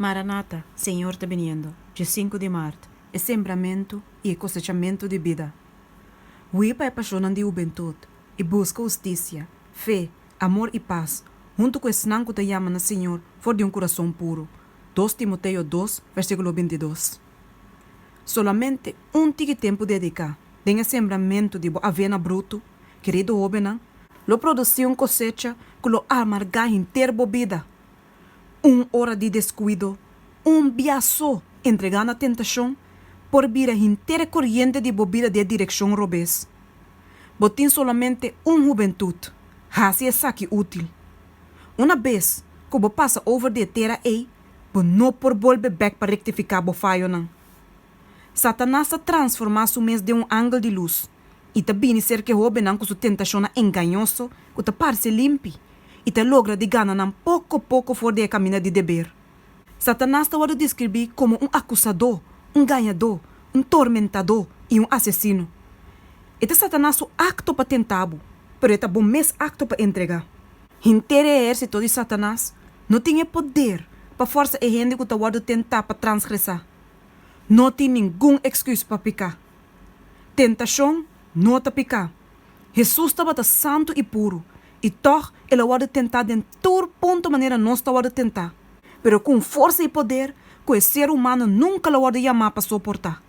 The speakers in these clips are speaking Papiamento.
Maranata, Señor ta biniendo, 15 di mart, E sembramentu i e kosechamentu di bida. Hui pa e pashonnan di hubentut, i buska hustisia, fe, amor i pas, huntu ku esnan ku ta yama na Señor for di un kurason puru, 2 Timoteo 2, versíkulo 22. Solamente un tiki tempu dediká den e sembramentu di bo avena brutu, kerido hóbennan, lo produsí un kosecha ku lo amargá henter bo bida. Un ora di deskuido, un bia so entregá na tentashon, por bira henter e koriente di bo bida den e direkshon robes. Bo tin solamente un hubentut, hasi esaki útil. Una bes ku bo pasa over di e tera ei, bo no por bolbe bèk pa rektifiká bo fayonan. Satanas ta transformá su mes den un angel di lus i ta bini serka e hóbennan ku su tentashonnan engañoso ku ta parse limpi i ta logra di gana nan poko poko for di e kaminda di deber. Satanas ta wòrdu deskribí komo un akusadó, un gañadó, un tormentadó i un asesino. E ta Satanas su akto pa tenta bo, pero e ta bo mes akto pa entregá. Henter e ehérsito di Satanas no tin e poder pa fòrsa e hende ku ta wòrdu tentá pa transgresá. No tin ningun eksküs pa piká. Tentashon no ta piká. Hesus tabata santu i puru, i tòg el a wòrdu tentá den tur punto manera nos ta wòrdu tentá, pero ku un forsa i poder ku e ser humano nunka lo wòrdu yamá pa soportá.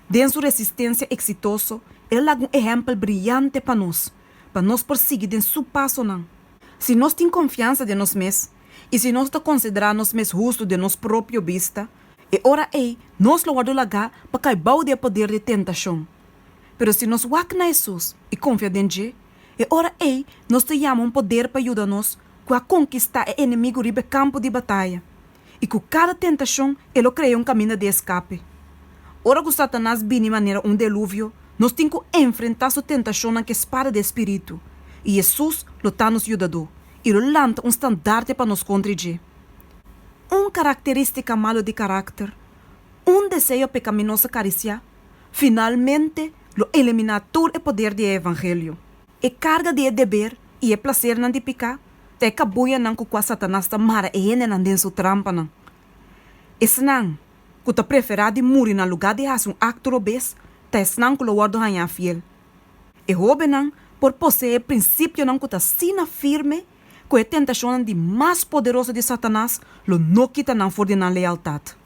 Den su resistensia eksitoso, el a laga un ehèmpel briante pa nos, pa nos por sigui den su pasonan. Si nos tin konfiansa den nos mes i si nos ta konsiderá nos mes hustu den nos propio bista, e ora ei nos lo wòrdu lagá pa kai bou di e poder di tentashon. Pero si nos wak na Hesus i konfia den dje, e ora ei nos ta yama un poder pa yuda nos ku a konkistá e enemigu riba e kampo di bataya, i ku kada tentashon e lo krea un kaminda di eskape. Ora ku Satanas bini manera un deluvio, nos tin ku enfrentá su tentashonnan ku e spada di e spiritu, i Hesus lo ta nos yudadó i lo lanta un standarte pa nos kontra dje. Un karakterístika malu di karakter, un deseo pekaminoso karisiá, finalmente lo eliminá tur e poder di e evangelio. E karga di e deber i e plasernan di piká ta e kabuyanan ku kua Satanas ta mara e hendenan den su trampanan. Esnan ku ta preferá di muri na lugá di hasi un akto robes ta esnan ku lo wòrdu hañá fiel. E hóbennan por poseé prinsipionan ku ta asina firme ku e tentashonnan di mas poderoso di Satanas lo no kita nan for di nan lealtat.